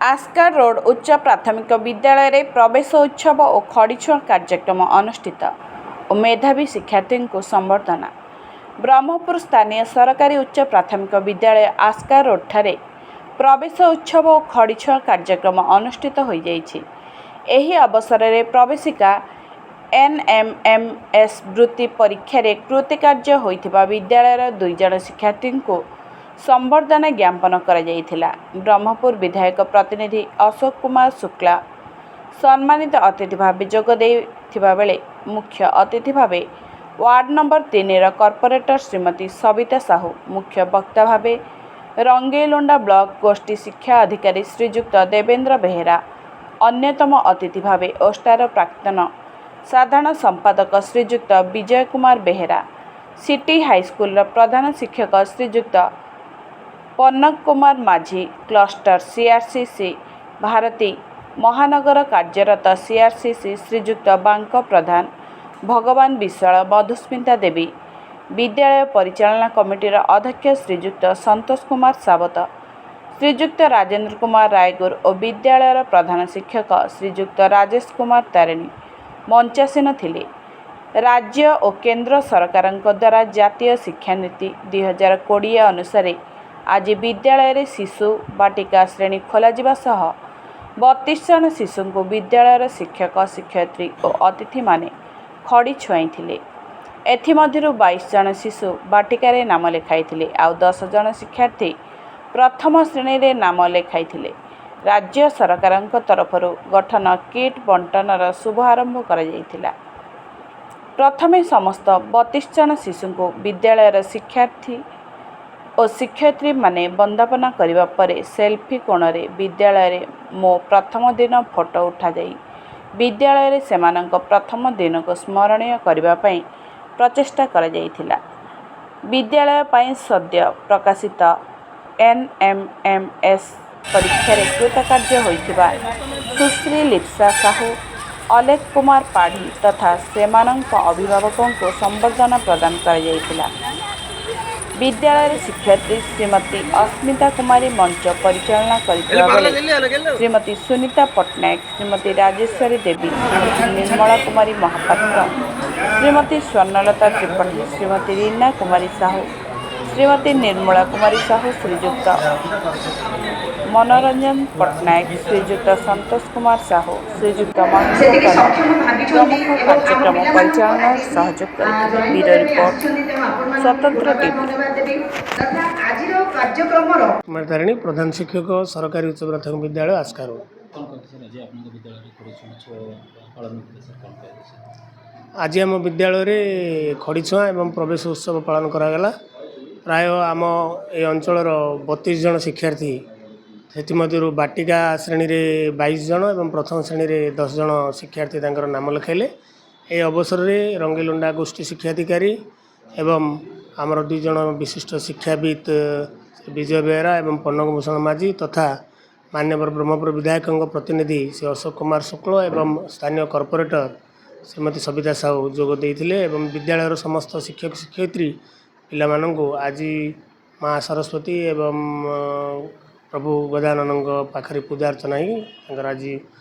Aska road ଉଚ୍ଚ ପ୍ରାଥମିକ ବିଦ୍ୟାଳୟରେ ପ୍ରବେଶ ଉତ୍ସବ ଓ ଖଡ଼ିଛୁଆଁ କାର୍ଯ୍ୟକ୍ରମ ଅନୁଷ୍ଠିତ ଓ ମେଧାବୀ ଶିକ୍ଷାର୍ଥୀଙ୍କୁ ସମ୍ବର୍ଦ୍ଧନା। ବ୍ରହ୍ମପୁର ସ୍ଥାନୀୟ ସରକାରୀ ଉଚ୍ଚ ପ୍ରାଥମିକ ବିଦ୍ୟାଳୟ ଆସ୍କା ରୋଡ୍ଠାରେ ପ୍ରବେଶ ଉତ୍ସବ ଓ ଖଡ଼ିଛୁଆଁ କାର୍ଯ୍ୟକ୍ରମ ଅନୁଷ୍ଠିତ ହୋଇଯାଇଛି। ଏହି ଅବସରରେ ପ୍ରବେଶିକା ଏନ୍ଏମ୍ଏମ୍ଏସ୍ ବୃତ୍ତି ପରୀକ୍ଷାରେ କୃତିକାର୍ଯ୍ୟ ହୋଇଥିବା ବିଦ୍ୟାଳୟର 2 ଜଣ ଶିକ୍ଷାର୍ଥୀଙ୍କୁ ସମ୍ବର୍ଦ୍ଧନା ଜ୍ଞାପନ କରାଯାଇଥିଲା। ବ୍ରହ୍ମପୁର ବିଧାୟକ ପ୍ରତିନିଧି ଅଶୋକ କୁମାର ଶୁକ୍ଳା ସମ୍ମାନିତ ଅତିଥି ଭାବେ ଯୋଗ ଦେଇଥିବା ବେଳେ ମୁଖ୍ୟ ଅତିଥି ଭାବେ ୱାର୍ଡ ନମ୍ବର 3ର କର୍ପୋରେଟର ଶ୍ରୀମତୀ ସବିତା ସାହୁ, ମୁଖ୍ୟ ବକ୍ତା ଭାବେ ରଙ୍ଗେଇଲୁଣ୍ଡା ବ୍ଲକ ଗୋଷ୍ଠୀ ଶିକ୍ଷା ଅଧିକାରୀ ଶ୍ରୀଯୁକ୍ତ ଦେବେନ୍ଦ୍ର ବେହେରା, ଅନ୍ୟତମ ଅତିଥି ଭାବେ ଓଷ୍ଟାର ପ୍ରାକ୍ତନ ସାଧାରଣ ସମ୍ପାଦକ ଶ୍ରୀଯୁକ୍ତ ବିଜୟ କୁମାର ବେହେରା, ସିଟି ହାଇସ୍କୁଲର ପ୍ରଧାନ ଶିକ୍ଷକ ଶ୍ରୀଯୁକ୍ତ ପନ୍ନକ କୁମାର ମାଝୀ, କ୍ଲଷ୍ଟର ସିଆର୍ସିସି ଭାରତୀ ମହାନଗର କାର୍ଯ୍ୟରତ ସିଆର୍ସିସି ଶ୍ରୀଯୁକ୍ତ ବାଙ୍କ ପ୍ରଧାନ, ଭଗବାନ ବିଶ୍ୱାଳ, ମଧୁସ୍ମିତା ଦେବୀ, ବିଦ୍ୟାଳୟ ପରିଚାଳନା କମିଟିର ଅଧ୍ୟକ୍ଷ ଶ୍ରୀଯୁକ୍ତ ସନ୍ତୋଷ କୁମାର ସାବତ, ଶ୍ରୀଯୁକ୍ତ ରାଜେନ୍ଦ୍ର କୁମାର ରାୟଗୁର ଓ ବିଦ୍ୟାଳୟର ପ୍ରଧାନ ଶିକ୍ଷକ ଶ୍ରୀଯୁକ୍ତ ରାଜେଶ କୁମାର ତାରିଣୀ ମଞ୍ଚାସୀନ ଥିଲେ। ରାଜ୍ୟ ଓ କେନ୍ଦ୍ର ସରକାରଙ୍କ ଦ୍ୱାରା ଜାତୀୟ ଶିକ୍ଷାନୀତି 2020 ଅନୁସାରେ ଆଜି ବିଦ୍ୟାଳୟରେ ଶିଶୁ ବାଟିକା ଶ୍ରେଣୀ ଖୋଲାଯିବା ସହ 32 ଜଣ ଶିଶୁଙ୍କୁ ବିଦ୍ୟାଳୟର ଶିକ୍ଷକ, ଶିକ୍ଷୟିତ୍ରୀ ଓ ଅତିଥିମାନେ ଖଡ଼ି ଛୁଆଁଇଥିଲେ। ଏଥିମଧ୍ୟରୁ 22 ଜଣ ଶିଶୁ ବାଟିକାରେ ନାମ ଲେଖାଇଥିଲେ, ଆଉ 10 ଜଣ ଶିକ୍ଷାର୍ଥୀ ପ୍ରଥମ ଶ୍ରେଣୀରେ ନାମ ଲେଖାଇଥିଲେ। ରାଜ୍ୟ ସରକାରଙ୍କ ତରଫରୁ ଗଠନ କିଟ୍ ବଣ୍ଟନର ଶୁଭ ଆରମ୍ଭ କରାଯାଇଥିଲା। ପ୍ରଥମେ ସମସ୍ତ 32 ଜଣ ଶିଶୁଙ୍କୁ ବିଦ୍ୟାଳୟର ଶିକ୍ଷାର୍ଥୀ ଓ ଶିକ୍ଷୟିତ୍ରୀମାନେ ବନ୍ଦାପନା କରିବା ପରେ ସେଲ୍ଫି କୋଣରେ ବିଦ୍ୟାଳୟରେ ମୋ ପ୍ରଥମ ଦିନ ଫଟୋ ଉଠାଯାଇ ବିଦ୍ୟାଳୟରେ ସେମାନଙ୍କ ପ୍ରଥମ ଦିନକୁ ସ୍ମରଣୀୟ କରିବା ପାଇଁ ପ୍ରଚେଷ୍ଟା କରାଯାଇଥିଲା। ବିଦ୍ୟାଳୟ ପାଇଁ ସଦ୍ୟ ପ୍ରକାଶିତ ଏନ୍ଏମ୍ଏମ୍ଏସ୍ ପରୀକ୍ଷାରେ କୃତକାର୍ଯ୍ୟ ହୋଇଥିବା ସୁଶ୍ରୀ ଲିପ୍ସା ସାହୁ, ଅଲେଖ କୁମାର ପାଢ଼ୀ ତଥା ସେମାନଙ୍କ ଅଭିଭାବକଙ୍କୁ ସମ୍ବର୍ଦ୍ଧନା ପ୍ରଦାନ କରାଯାଇଥିଲା। ବିଦ୍ୟାଳୟରେ ଶିକ୍ଷୟିତ୍ରୀ ଶ୍ରୀମତୀ ଅସ୍ମିତା କୁମାରୀ ମଞ୍ଚ ପରିଚାଳନା କରିଥିବା ବେଳେ ଶ୍ରୀମତୀ ସୁନିତା ପଟ୍ଟନାୟକ, ଶ୍ରୀମତୀ ରାଜେଶ୍ୱରୀ ଦେବୀ, ଶ୍ରୀମତୀ ନିର୍ମଳା କୁମାରୀ ମହାପାତ୍ର, ଶ୍ରୀମତୀ ସ୍ୱର୍ଣ୍ଣଲତା ତ୍ରିପାଠୀ, ଶ୍ରୀମତୀ ରୀନା କୁମାରୀ ସାହୁ, ଶ୍ରୀମତୀ ନିର୍ମଳା କୁମାରୀ ସାହୁ, ଶ୍ରୀଯୁକ୍ତ ମନୋରଞ୍ଜନ ପଟ୍ଟନାୟକ, ଶ୍ରୀଯୁକ୍ତ ସନ୍ତୋଷ କୁମାର ସାହୁ, ଶ୍ରୀଯୁକ୍ତ ମହେନ୍ଦ୍ର ସେତିକି ପ୍ରଧାନ ସକ୍ଷମ ଭାବିଛନ୍ତି ପ୍ରମୁଖ ଏବଂ ଆମ କାର୍ଯ୍ୟକ୍ରମ ପିଲାମାନଙ୍କୁ ପରିଚାଳନାରେ ଆଜି ସହଯୋଗ କରିଥିଲେ। ଜଏନ୍ ବ୍ୟୁରୋ କରିବା ପାଇଁ ରିପୋର୍ଟ, ଆସିଛନ୍ତି। ତେଣୁ ଆପଣମାନଙ୍କୁ ସ୍ୱତନ୍ତ୍ର ପୁନର୍ବାର ଟିଭି। ଧନ୍ୟବାଦ ଦେବି ତଥା ଆଜିର କାର୍ଯ୍ୟକ୍ରମର କୁମାର ତାରିଣୀ, ପ୍ରଧାନ ଶିକ୍ଷକ, ସରକାରୀ ଉଚ୍ଚ ପ୍ରାଥମିକ ବିଦ୍ୟାଳୟ, ଆସ୍କା ରୋଡ଼। କ'ଣ କହିଲେ ସାର୍, ଆଜି ଆପଣଙ୍କ ବିଦ୍ୟାଳୟରେ ଖଡ଼ିଛୁଆଁ ଉତ୍ସବ ପାଳନ କଲେ ସାର୍, କ'ଣ କହିଲେ ସାର୍? ଆଜି ଆମ ବିଦ୍ୟାଳୟରେ ଖଡ଼ିଛୁଆଁ ଏବଂ ପ୍ରବେଶ ଉତ୍ସବ ପାଳନ କରାଗଲା। ପ୍ରାୟ ଆମ ଏ ଅଞ୍ଚଳର 32 ଜଣ ଶିକ୍ଷାର୍ଥୀ, ସେଥିମଧ୍ୟରୁ ବାଟିକା ଶ୍ରେଣୀରେ 22 ଜଣ ଏବଂ ପ୍ରଥମ ଶ୍ରେଣୀରେ 10 ଜଣ ଶିକ୍ଷାର୍ଥୀ ତାଙ୍କର ନାମ ଲେଖାଇଲେ। ଏହି ଅବସରରେ ରଙ୍ଗେଇଲୁଣ୍ଡା ଗୋଷ୍ଠୀ ଶିକ୍ଷାଧିକାରୀ ଏବଂ ଆମର 2 ଜଣ ବିଶିଷ୍ଟ ଶିକ୍ଷାବିତ୍ ବିଜୟ ବେହେରା ଏବଂ ପନ୍ନକ ଭୂଷଣ ମାଝୀ ତଥା ମାନ୍ୟବର ବ୍ରହ୍ମପୁର ବିଧାୟକଙ୍କ ପ୍ରତିନିଧି ଶ୍ରୀ ଅଶୋକ କୁମାର ଶୁକ୍ଳ ଏବଂ ସ୍ଥାନୀୟ କର୍ପୋରେଟର ଶ୍ରୀମତୀ ସବିତା ସାହୁ ଯୋଗ ଦେଇଥିଲେ ଏବଂ ବିଦ୍ୟାଳୟର ସମସ୍ତ ଶିକ୍ଷକ ଶିକ୍ଷୟିତ୍ରୀ ପିଲାମାନଙ୍କୁ ଆଜି ମା ସରସ୍ୱତୀ ଏବଂ ପ୍ରଭୁ ଗଜାନନଙ୍କ ପାଖରେ ପୂଜା ଅର୍ଚ୍ଚନା ହେଇ ତାଙ୍କର ଆଜି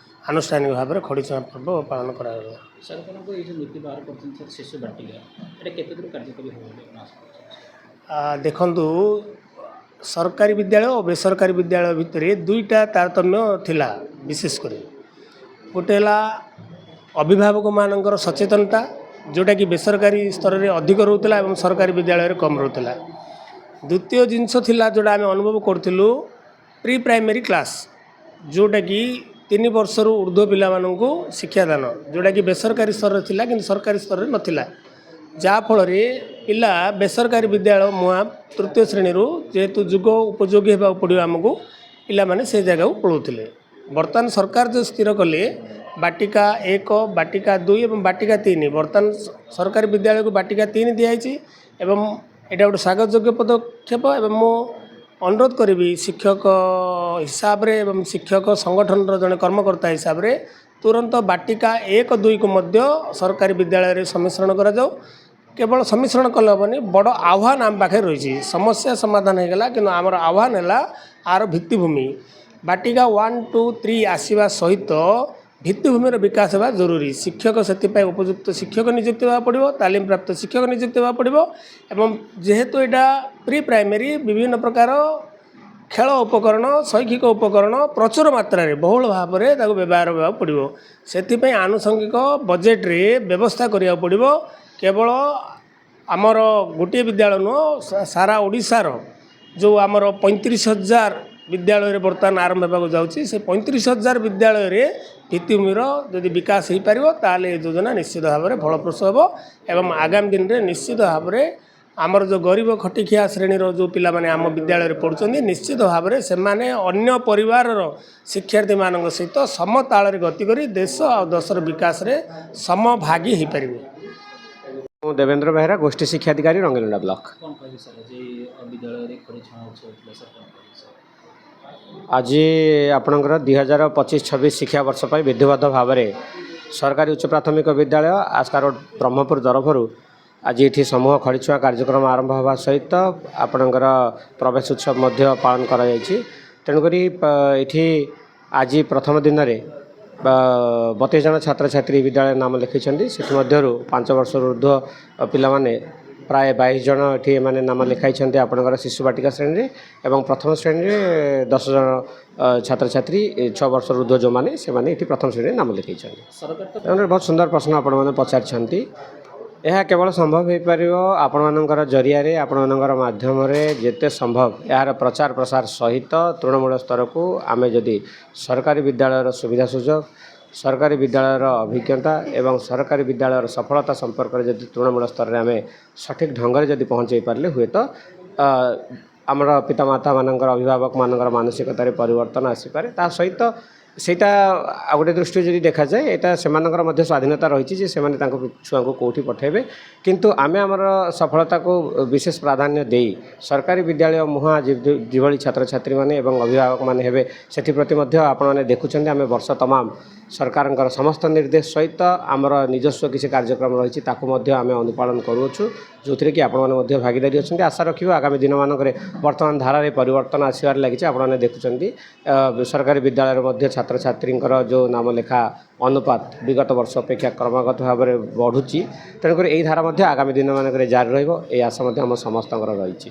ଆନୁଷ୍ଠାନିକ ଭାବରେ ଖଡ଼ିଛୁଆଁ ପର୍ବ ପାଳନ କରାଗଲା। ସରକାରଙ୍କ ଏଇ ଯେଉଁ ନୀତି ବାହାର କରିଛନ୍ତି ସାର୍, ଶିଶୁ ବାଟିକା, ଏଇଟା କେତେ ଦୂର କାର୍ଯ୍ୟକାରୀ ହେବ ବୋଲି ଆପଣ ଆଶା କରୁଛନ୍ତି? ଦେଖନ୍ତୁ, ସରକାରୀ ବିଦ୍ୟାଳୟ ଓ ବେସରକାରୀ ବିଦ୍ୟାଳୟ ଭିତରେ ଦୁଇଟା ତାରତମ୍ୟ ଥିଲା। ବିଶେଷ କରି ଗୋଟେ ହେଲା ଅଭିଭାବକମାନଙ୍କର ସଚେତନତା, ଯେଉଁଟାକି ବେସରକାରୀ ସ୍ତରରେ ଅଧିକ ରହୁଥିଲା ଏବଂ ସରକାରୀ ବିଦ୍ୟାଳୟରେ କମ୍ ରହୁଥିଲା। ଦ୍ୱିତୀୟ ଜିନିଷ ଥିଲା, ଯେଉଁଟା ଆମେ ଅନୁଭବ କରୁଥିଲୁ, ପ୍ରି ପ୍ରାଇମେରୀ କ୍ଲାସ୍, ଯେଉଁଟାକି 3 ବର୍ଷରୁ ଉର୍ଦ୍ଧ୍ୱ ପିଲାମାନଙ୍କୁ ଶିକ୍ଷାଦାନ, ଯେଉଁଟାକି ବେସରକାରୀ ସ୍ତରରେ ଥିଲା କିନ୍ତୁ ସରକାରୀ ସ୍ତରରେ ନଥିଲା। ଯାହାଫଳରେ ପିଲା ବେସରକାରୀ ବିଦ୍ୟାଳୟ ମୁହାଁ ତୃତୀୟ ଶ୍ରେଣୀରୁ, ଯେହେତୁ ଯୁଗ ଉପଯୋଗୀ ହେବାକୁ ପଡ଼ିବ ଆମକୁ, ପିଲାମାନେ ସେ ଜାଗାକୁ ପଳାଉଥିଲେ। ବର୍ତ୍ତମାନ ସରକାର ଯେଉଁ ସ୍ଥିର କଲେ ବାଟିକା 1, ବାଟିକା 2 ଏବଂ ବାଟିକା 3, ବର୍ତ୍ତମାନ ସରକାରୀ ବିଦ୍ୟାଳୟକୁ ବାଟିକା 3 ଦିଆଯାଇଛି ଏବଂ ଏଇଟା ଗୋଟେ ସ୍ୱାଗତ ଯୋଗ୍ୟ ପଦକ୍ଷେପ। ଏବଂ ମୁଁ ଅନୁରୋଧ କରିବି, ଶିକ୍ଷକ ହିସାବରେ ଏବଂ ଶିକ୍ଷକ ସଂଗଠନର ଜଣେ କର୍ମକର୍ତ୍ତା ହିସାବରେ, ତୁରନ୍ତ ବାଟିକା 1, 2କୁ ମଧ୍ୟ ସରକାରୀ ବିଦ୍ୟାଳୟରେ ସମ୍ମିଶ୍ରଣ କରାଯାଉ। କେବଳ ସମ୍ମିଶ୍ରଣ କଲେ ହେବନି, ବଡ଼ ଆହ୍ୱାନ ଆମ ପାଖରେ ରହିଛି। ସମସ୍ୟା ସମାଧାନ ହେଇଗଲା, କିନ୍ତୁ ଆମର ଆହ୍ୱାନ ହେଲା ଆର ଭିତ୍ତିଭୂମି। ବାଟିକା 1, 2, 3 ଆସିବା ସହିତ ଭିତ୍ତିଭୂମିର ବିକାଶ ହେବା ଜରୁରୀ। ଶିକ୍ଷକ, ସେଥିପାଇଁ ଉପଯୁକ୍ତ ଶିକ୍ଷକ ନିଯୁକ୍ତି ହେବାକୁ ପଡ଼ିବ, ତାଲିମପ୍ରାପ୍ତ ଶିକ୍ଷକ ନିଯୁକ୍ତି ହେବାକୁ ପଡ଼ିବ ଏବଂ ଯେହେତୁ ଏଇଟା ପ୍ରି ପ୍ରାଇମେରୀ, ବିଭିନ୍ନ ପ୍ରକାର ଖେଳ ଉପକରଣ, ଶୈକ୍ଷିକ ଉପକରଣ ପ୍ରଚୁର ମାତ୍ରାରେ ବହୁଳ ଭାବରେ ତାକୁ ବ୍ୟବହାର ହେବାକୁ ପଡ଼ିବ। ସେଥିପାଇଁ ଆନୁଷଙ୍ଗିକ ବଜେଟରେ ବ୍ୟବସ୍ଥା କରିବାକୁ ପଡ଼ିବ। କେବଳ ଆମର ଗୋଟିଏ ବିଦ୍ୟାଳୟ ନୁହଁ, ସାରା ଓଡ଼ିଶାର ଯେଉଁ ଆମର 35,000 ବିଦ୍ୟାଳୟରେ ବର୍ତ୍ତମାନ ଆରମ୍ଭ ହେବାକୁ ଯାଉଛି, ସେ 35,000 ବିଦ୍ୟାଳୟରେ ଭିତ୍ତିଭୂମିର ଯଦି ବିକାଶ ହୋଇପାରିବ, ତାହେଲେ ଏ ଯୋଜନା ନିଶ୍ଚିତ ଭାବରେ ଫଳପ୍ରସୂ ହେବ ଏବଂ ଆଗାମୀ ଦିନରେ ନିଶ୍ଚିତ ଭାବରେ ଆମର ଯେଉଁ ଗରିବ ଖଟିଖିଆ ଶ୍ରେଣୀର ଯେଉଁ ପିଲାମାନେ ଆମ ବିଦ୍ୟାଳୟରେ ପଢ଼ୁଛନ୍ତି, ନିଶ୍ଚିତ ଭାବରେ ସେମାନେ ଅନ୍ୟ ପରିବାରର ଶିକ୍ଷାର୍ଥୀମାନଙ୍କ ସହିତ ସମତାଳରେ ଗତି କରି ଦେଶ ଆଉ ଦେଶର ବିକାଶରେ ସମଭାଗୀ ହୋଇପାରିବେ। ମୁଁ ଦେବେନ୍ଦ୍ର ବେହେରା, ଗୋଷ୍ଠୀ ଶିକ୍ଷାଧିକାରୀ, ରଙ୍ଗେଇଲୁଣ୍ଡା ବ୍ଲକ। କ'ଣ କହିବେ ସାର୍, ଆଜି ବିଦ୍ୟାଳୟରେ ଖଡ଼ି ଛୁଆଁ ଉତ୍ସବ ଥିଲା ସାର୍, କ'ଣ କହିବେ ସାର୍? ଆଜି ଆପଣଙ୍କର 2025-26 ଶିକ୍ଷାବର୍ଷ ପାଇଁ ବିଧିବଦ୍ଧ ଭାବରେ ସରକାରୀ ଉଚ୍ଚ ପ୍ରାଥମିକ ବିଦ୍ୟାଳୟ, ଆସ୍କା ରୋଡ଼, ବ୍ରହ୍ମପୁର ତରଫରୁ ଆଜି ଏଠି ସମୂହ ଖଡ଼ିଛୁଆଁ କାର୍ଯ୍ୟକ୍ରମ ଆରମ୍ଭ ହେବା ସହିତ ଆପଣଙ୍କର ପ୍ରବେଶ ଉତ୍ସବ ମଧ୍ୟ ପାଳନ କରାଯାଇଛି। ତେଣୁକରି ଏଠି ଆଜି ପ୍ରଥମ ଦିନରେ 32 ଜଣ ଛାତ୍ରଛାତ୍ରୀ ବିଦ୍ୟାଳୟରେ ନାମ ଲେଖିଛନ୍ତି। ସେଥିମଧ୍ୟରୁ 5 ବର୍ଷରୁ ଉର୍ଦ୍ଧ୍ୱ ପିଲାମାନେ ପ୍ରାୟ 22 ଜଣ ଏଠି ଏମାନେ ନାମ ଲେଖାଇଛନ୍ତି ଆପଣଙ୍କର ଶିଶୁ ବାଟିକା ଶ୍ରେଣୀରେ ଏବଂ ପ୍ରଥମ ଶ୍ରେଣୀରେ 10 ଜଣ ଛାତ୍ରଛାତ୍ରୀ, 6 ବର୍ଷରୁ ଉର୍ଦ୍ଧ୍ୱ ଯେଉଁମାନେ, ସେମାନେ ଏଠି ପ୍ରଥମ ଶ୍ରେଣୀରେ ନାମ ଲେଖାଇଛନ୍ତି। ସରକାର ତ ତେଣୁ ବହୁତ ସୁନ୍ଦର ପ୍ରଶ୍ନ ଆପଣମାନେ ପଚାରିଛନ୍ତି। ଏହା କେବଳ ସମ୍ଭବ ହୋଇପାରିବ ଆପଣମାନଙ୍କର ଜରିଆରେ, ଆପଣମାନଙ୍କର ମାଧ୍ୟମରେ। ଯେତେ ସମ୍ଭବ ଏହାର ପ୍ରଚାର ପ୍ରସାର ସହିତ ତୃଣମୂଳ ସ୍ତରକୁ ଆମେ ଯଦି ସରକାରୀ ବିଦ୍ୟାଳୟର ସୁବିଧା ସୁଯୋଗ, ସରକାରୀ ବିଦ୍ୟାଳୟର ଅଭିଜ୍ଞତା ଏବଂ ସରକାରୀ ବିଦ୍ୟାଳୟର ସଫଳତା ସମ୍ପର୍କରେ ଯଦି ତୃଣମୂଳ ସ୍ତରରେ ଆମେ ସଠିକ୍ ଢଙ୍ଗରେ ଯଦି ପହଞ୍ଚାଇ ପାରିଲେ, ହୁଏତ ଆମର ପିତାମାତାମାନଙ୍କର, ଅଭିଭାବକମାନଙ୍କର ମାନସିକତାରେ ପରିବର୍ତ୍ତନ ଆସିପାରେ। ତା ସହିତ ସେଇଟା ଆଉ ଗୋଟେ ଦୃଷ୍ଟିରୁ ଯଦି ଦେଖାଯାଏ, ଏଇଟା ସେମାନଙ୍କର ମଧ୍ୟ ସ୍ୱାଧୀନତା ରହିଛି ଯେ ସେମାନେ ତାଙ୍କ ଛୁଆଙ୍କୁ କେଉଁଠି ପଠାଇବେ। କିନ୍ତୁ ଆମେ ଆମର ସଫଳତାକୁ ବିଶେଷ ପ୍ରାଧାନ୍ୟ ଦେଇ ସରକାରୀ ବିଦ୍ୟାଳୟ ମୁହାଁ ଯେଭଳି ଛାତ୍ରଛାତ୍ରୀମାନେ ଏବଂ ଅଭିଭାବକମାନେ ହେବେ, ସେଥିପ୍ରତି ମଧ୍ୟ ଆପଣମାନେ ଦେଖୁଛନ୍ତି, ଆମେ ବର୍ଷ ତମାମ ସରକାରଙ୍କର ସମସ୍ତ ନିର୍ଦ୍ଦେଶ ସହିତ ଆମର ନିଜସ୍ୱ କିଛି କାର୍ଯ୍ୟକ୍ରମ ରହିଛି, ତାକୁ ମଧ୍ୟ ଆମେ ଅନୁପାଳନ କରୁଅଛୁ, ଯେଉଁଥିରେ କି ଆପଣମାନେ ମଧ୍ୟ ଭାଗିଦାରୀ ଅଛନ୍ତି। ଆଶା ରଖିବୁ ଆଗାମୀ ଦିନମାନଙ୍କରେ ବର୍ତ୍ତମାନ ଧାରାରେ ପରିବର୍ତ୍ତନ ଆସିବାରେ ଲାଗିଛି। ଆପଣମାନେ ଦେଖୁଛନ୍ତି, ସରକାରୀ ବିଦ୍ୟାଳୟରେ ମଧ୍ୟ ଛାତ୍ରଛାତ୍ରୀଙ୍କର ଯେଉଁ ନାମ ଲେଖା ଅନୁପାତ ବିଗତ ବର୍ଷ ଅପେକ୍ଷା କ୍ରମାଗତ ଭାବରେ ବଢ଼ୁଛି। ତେଣୁକରି ଏହି ଧାରା ମଧ୍ୟ ଆଗାମୀ ଦିନମାନଙ୍କରେ ଜାରି ରହିବ, ଏହି ଆଶା ମଧ୍ୟ ଆମ ସମସ୍ତଙ୍କର ରହିଛି।